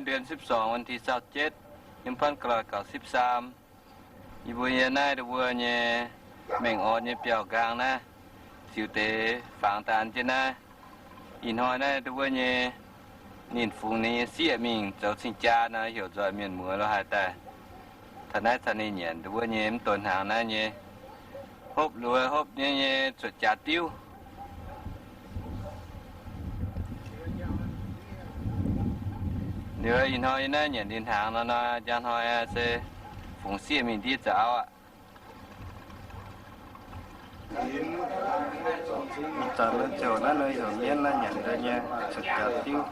เดือนสิบสอง วันที่ซาวเจ็ด หนึ่งพันเก้าร้อยเก้าสิบสาม yie mbuo yie naaiv ndau wuov nyei mengh orn nyei biauv-nqaang naaiv ziux deix fangx daaih an jienv naaiv. Ih hnoi naaiv ndau wuov nyei ninh fungx ninh nyei sieqv mingh zoux cing-jaa nor, heuc nzoih mienh muoz lo haaix daaih. Taux naaiv caux ninh nyanc ndau wuov nyei mv donx hnaangx naaiv nyei hopv luoz hopv nyei nyei cuotv jaax diuv. Liuz ih hnoi yie naaiv nyanc ninh hnaangx nor, nor njang hnoi se fungx sieqv mingh ndiev zoux auv aqv. Zanc naaiv ziouc naaiv nor heuc mienv naaiv nyanc daaih nyei cuotv jaax diuv.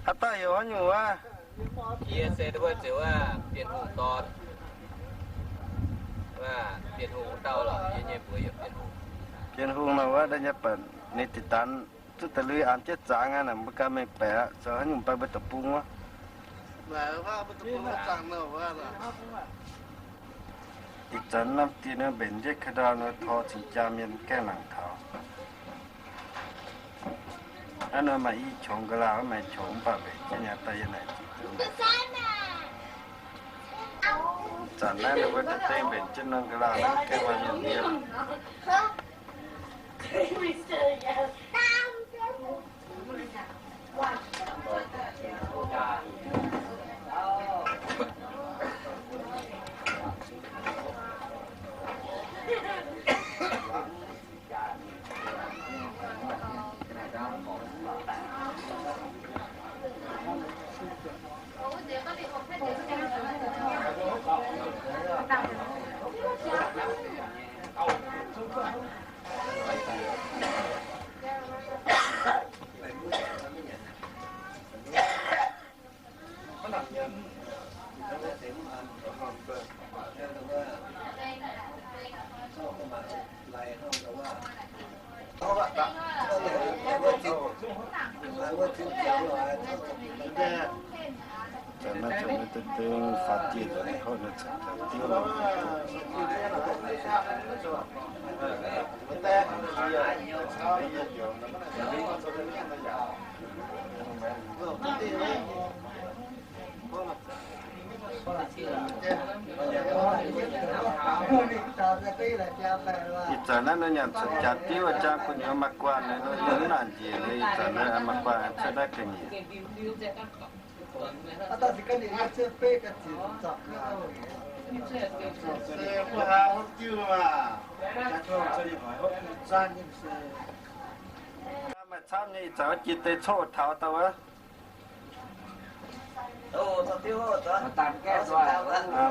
Haaix dauh heuc haaix nyungc wuov? Yie se wuov ziouc wuov Bienh Hungh dorn. Bienh Hungh dauh lorqc, yie nyei mbuox yiem Bienh Hungh. Bienh Hungh nor wuov, da'nyeic baac ninh dinh daan zuqc da'lui an jienv zangx aqv, mbuo ganh mengh baeqc aqv, zoux haaix nyungc mv baac mbuo deic-bung wuov. Ih zanc norm dieh nor mbenc jienv ka'ndau nor tor cing-jaa mienh gaengh nangc taux. Aav nor maaih i qongx ga'laauh, maaih qongx mv baac mbenc jienv nyei daaih yie naaic. Zanc naaiv ninh mbuo daaih dengh mbenc jienv norm ga'laauh naaiv gaengh maaih mienh mienh. Zanc naaiv ziouc maiv deix dengh faatv dieh nzengc, hopv ninh cuotv jaax diuv. Ih zanc naaiv nor nyanc cuotv jaax diuv, jang gu'nyuoz maaih guanh nyei, nor yie mv nangc njiec nyei. Ih zanc naaiv maaih guanh cuotv naaiv ga'nyiec. Maaih camv nyei, ih zanc jiex deix coqv taux daaih wuov.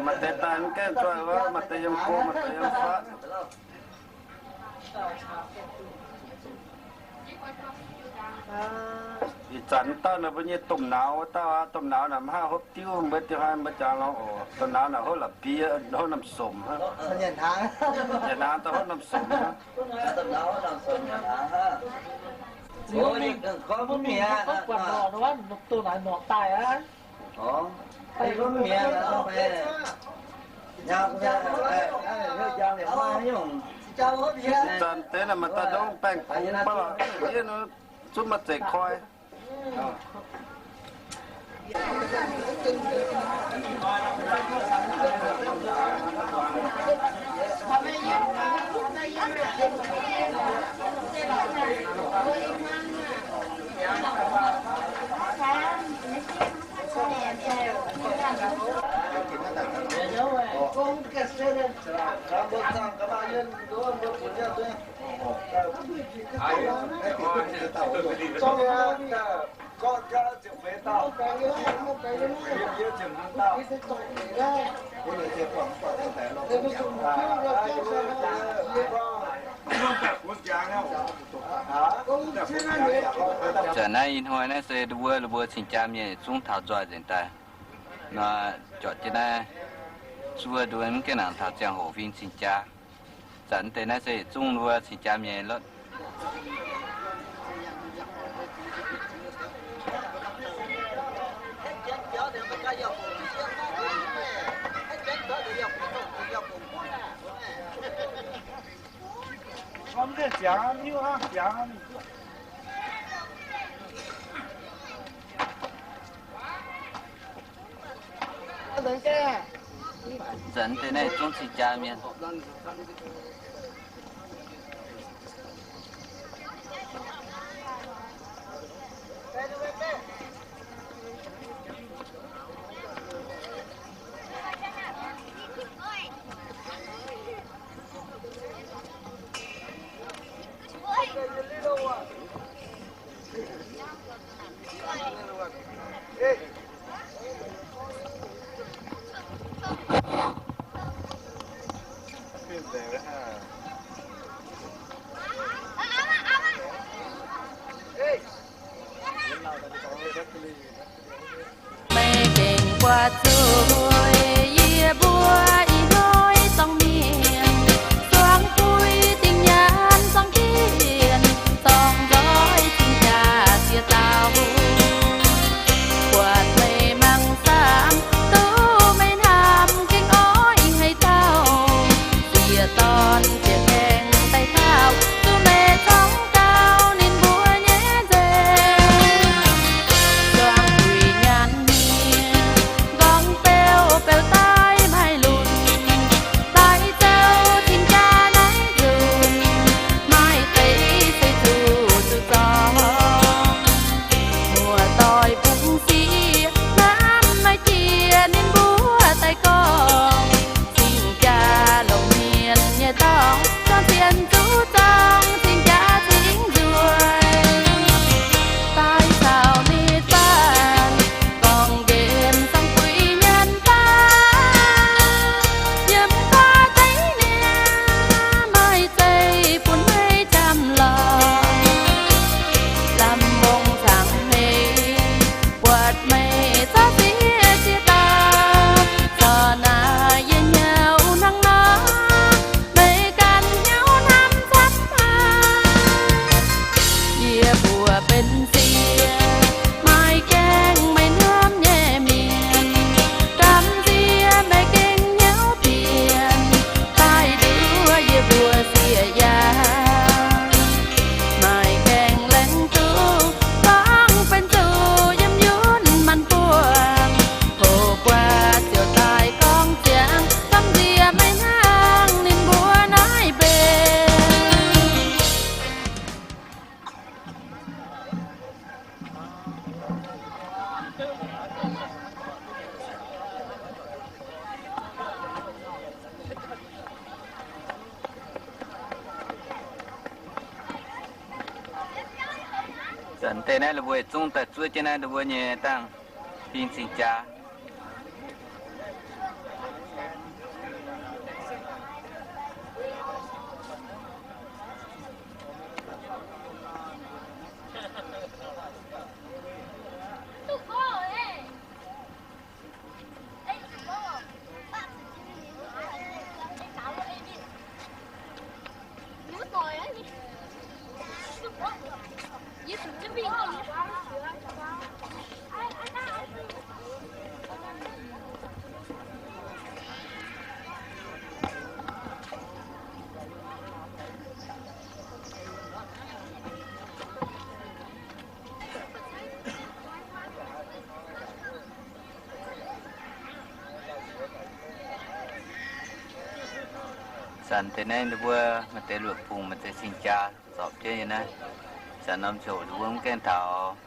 Maaih deix daaih mv gaengh nzoih wuov, maaih deix yiem go, maaih deix yiem fatv. Ih zanc dauh naaic mbuo nyei domh nauz wuov dauh aqv. Domh nauz naaic mv haih hopv diuv, mbuo diuh hnoi mbuo jangx lorngx oc. Domh nauz naaic hopv la'bieiv, hopv norm somc hnangv. Nyanc hnaangx daaih hopv norm somc hnangv. Ih zanc deix naaic maaih daaih ndongc baengh kungx baac lorqc, yie nu zungv maaih zeiv koi. Zanc naaiv ih hnoi naaiv se nduov wuov, lomh mbuo cing-jaa mienh yietc zungv taux nzoih nzengc daaih. Nor, zorpc jienv naaiv zuov nduov mv gaengh nangc taux ziangh hoc fing cing-jaa. Zanc deix naaiv se yietc zungv nduov cing-jaa mienh lotv. Zanc deix naaiv zungv cing-jaa mienh. Meih gengh buatc zuqc yie mbuo ih hnoi zorng mienh, zuangx bui dingh nyaanh zorng dienh, zorng nzoih cing-jaa ziex dauh. Buatc meih mangc saamv, duqv meih hnamv gengh oix haaix dauh. Sieqv dorn ziec aengx daaih taux, duqv meih zorng gau ninh mbuo nyei nzengc. Zuangx buic nyaanh mienh, nqorngv beu beu daaih maiv lunc, daaih zoux cing-jaa naaiv nzunc, maaih deix se zuqc zuqc zorng. Muoz-doic bungx sieqv hnamv maiv jiex ninh mbuo daaih gorngv, cing-jaa longc mienh nyei dorngx, zorng zien zuqc zorng cing-jaa cingx nzueic. Daaih caux ninh faanv gorngv nqemh zuangx buic nyaanh baav, yiem guaax deix niaa maaih zeiv bun meih qamv lorz. Lamh mbong zaangc hmei buatc meih zorqv ziex ziex dauh, zorqv naaic yie hnyouv hnangv nor, meih ganh hnyouv hnamv camv haic. Yie mbuo benx sieqv, maaih gaengh meih hnyouv nyei mienh, gamh nziex meih gengh hnyouv dienc, daaih nduov yie mbuo sieqv yaac maaih gaengh laengz duqv gorngv benx zuqc yiem yunv maanc buonc. Hoqc buatc ziouc daaih gorngv ziangx, gamh nziex meih hnangv ninh mbuo naaiv mbenc. Zanc deix naaiv ninh mbuo yietc zungv daaih zuov jienv naaiv ninh mbuo nyei dangh fing cing-jaa. Zanc deix naaiv ninh mbuo maaih deix luoqc bungx, maaih deix cing-jaa zorpc jienv nyei naaiv. Zanc norm ziangh hoc ninh mbuo mv gaengh taux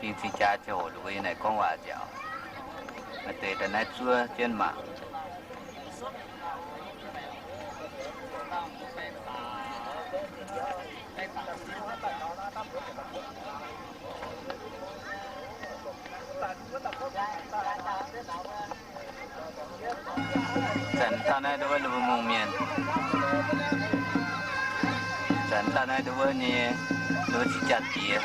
fing cing-jaa ziangh hoc ninh mbuo yiem naaic gorngv waac nziaauc. Maaih deix daaih naaiv zuov jienv mangc. Zanc dauh naaiv nduov ninh mbuo mungh mienh. Zanc dauh naaiv nduov nyei, nduov cing-jaa diex.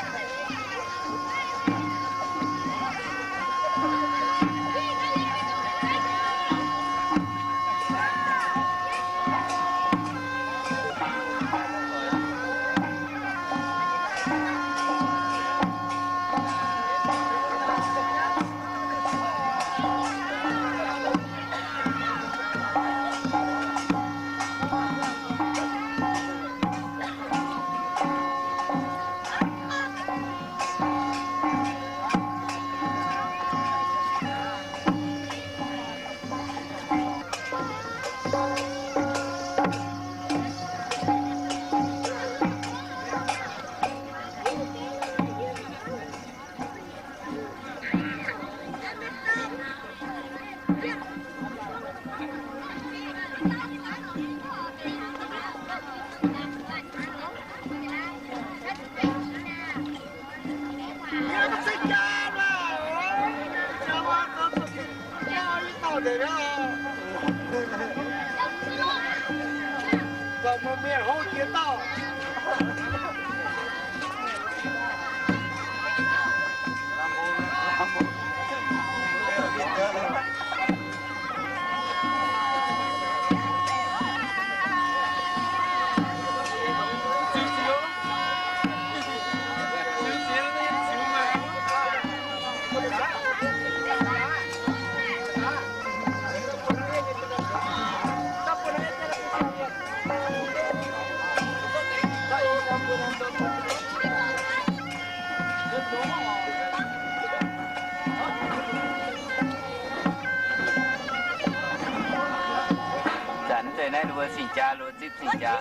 Zanc deix naaiv ninh mbuo cing-jaa, luov zipv cing-jaa.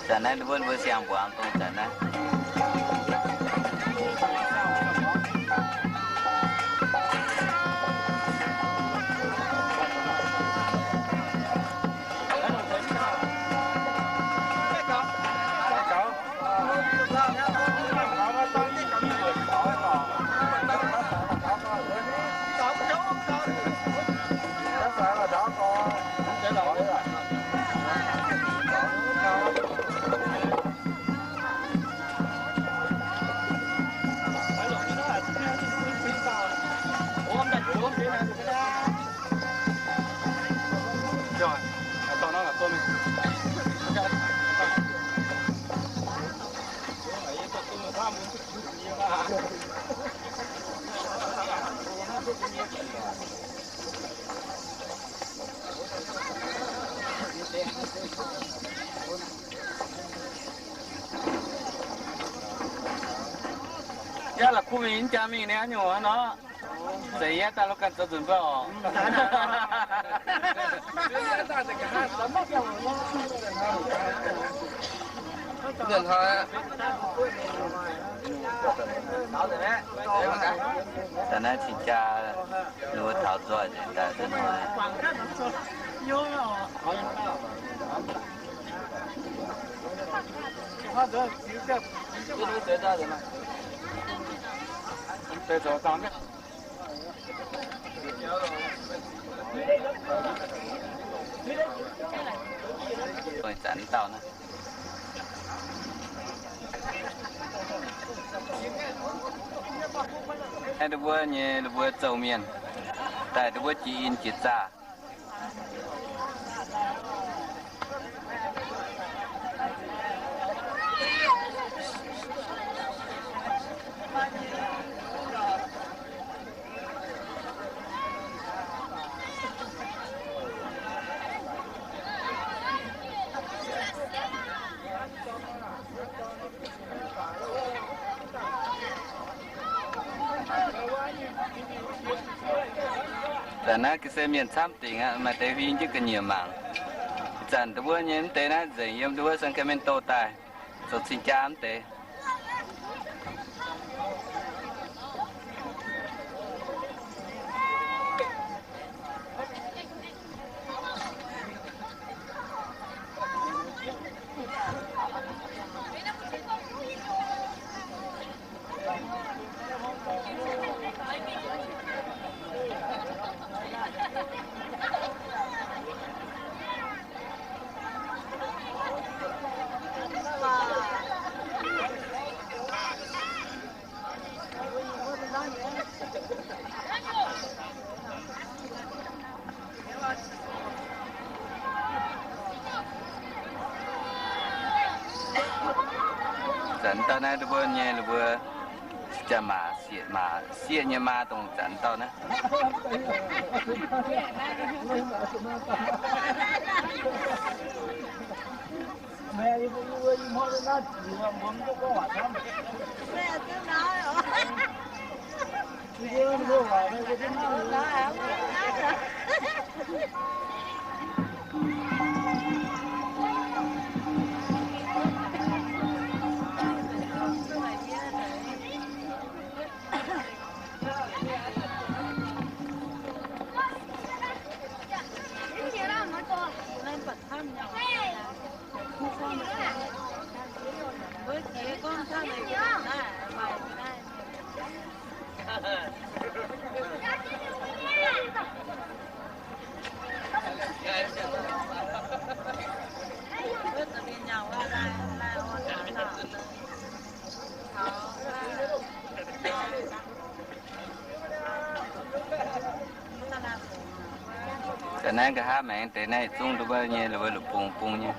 Zanc naaiv ninh mbuo, ninh mbuo siang-mbuangz dongh zanc naaiv. Yaac la'kuqv mingh jaa mingh niaa nyungc hnangv nor. Zeiz yaac daaih lorz ganh zoux nzunc mbuo oc. Da'naaiv cing-jaa ninh mbuo taux nzoih nzengc daaih duqv hnoi. Zanc dauh naaiv. Naaiv ninh mbuo nyei, ninh mbuo zoux mienh daaih, ninh mbuo jiex in jiex zaah. Zanc naaiv ga'sie mienh camv dingc aqv, maaih deix huin jienv ga'nyiec mangc. Ih zanc dongh wuov nyei mv deix naaiv nzengc yiem dongh wuov Sacramento daaih, zoux cing-jaa mv deix. Zanc dauh naaiv mbuo nyei, mbuo jaa-maac, sieqv-maac, sieqv nyei maa dongh zanc dauh naaiv. Da'naaiv nqa'haav maengx deix naaiv zungv duqv wuov nyei, la'bung bung nyei.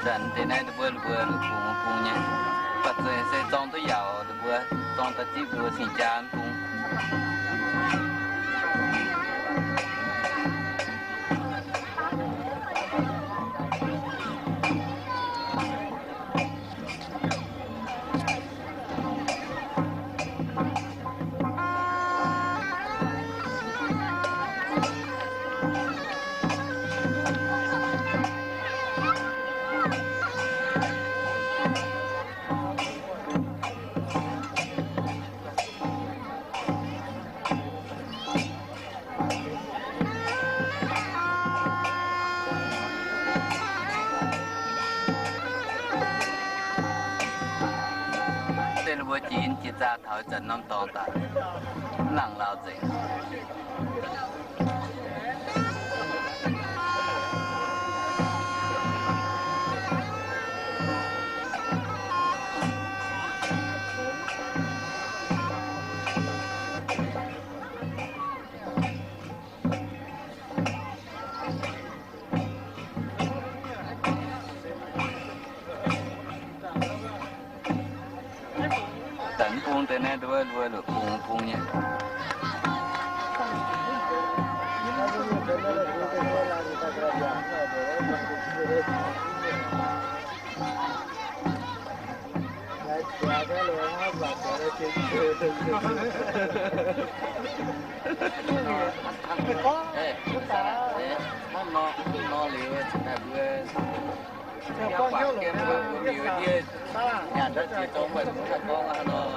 Zanc deix naaiv dongh mbuo la'bung bung nyei, baac zueiz se zorng duqv yaauc dongh mbuo, zorng daaih zipv mbuo cing-jaa bung. Jiex zaah taux ih zanc norm dorngx daaih, mv nangc lauh nzengc. Daaih mv bung deix naaiv nduov, nduov luoqc bung bung nyei. Hnangv nor, hnangv nor liuz, mbuo nyanc ndau ziex zorng mv baac mv haih gorngv hnangv nor.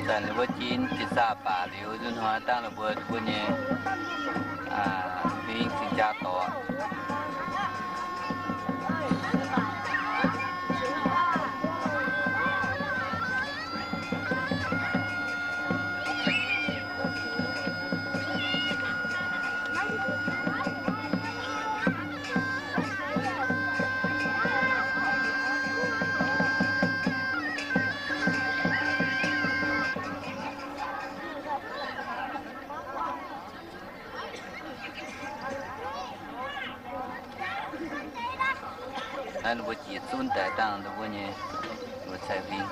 Daaih ninh mbuo jiex, jiex zaah baac liuz, nzunc hnoi dangh ninh mbuo, mbuo nyei, aa, fing cing-jaa dorc. Naaiv ninh mbuo jiex zunv daaih dangh ninh mbuo nyei, ninh mbuo cai fing.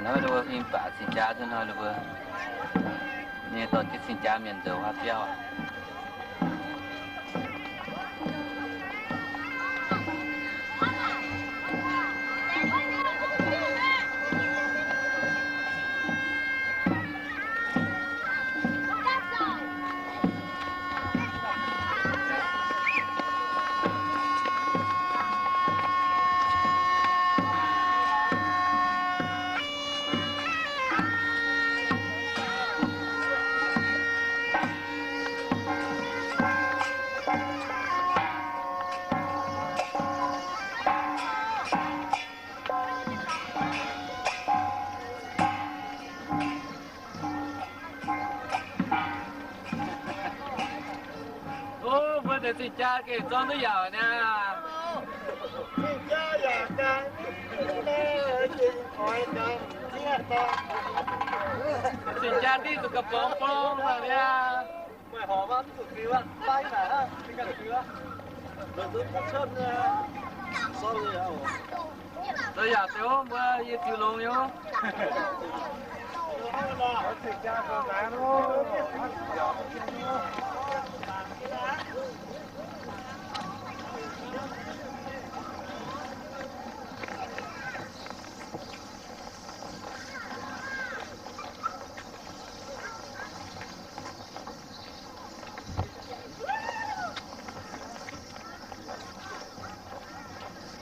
Hnoi ninh mbuo fing baac cing-jaa duqv hnoi ninh mbuo nyei dorh jienv cing-jaa mienh nzoux haav biauv aqv. O, mbuo deix cing-jaa gengh zorqv duqv yaauc niaa. Cing-jaa yaac daaih, gengh oix daaih zieqv daaih. Cing-jaa div zuqc ga'borngz borng daaih niaa. Meih horpc mv zuqc fiuv aqv, fai naaic hnangv, ganh fiuv aqv. Zoux yaac deix mbuo yie ziux longx nyei.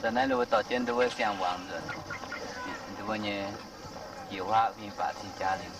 Da'naaiv ninh mbuo dorh jienv nduov wuov siang-wangc nzuonx, nduov wuov nyei jiex huaav fing baac cing-jaa liuz.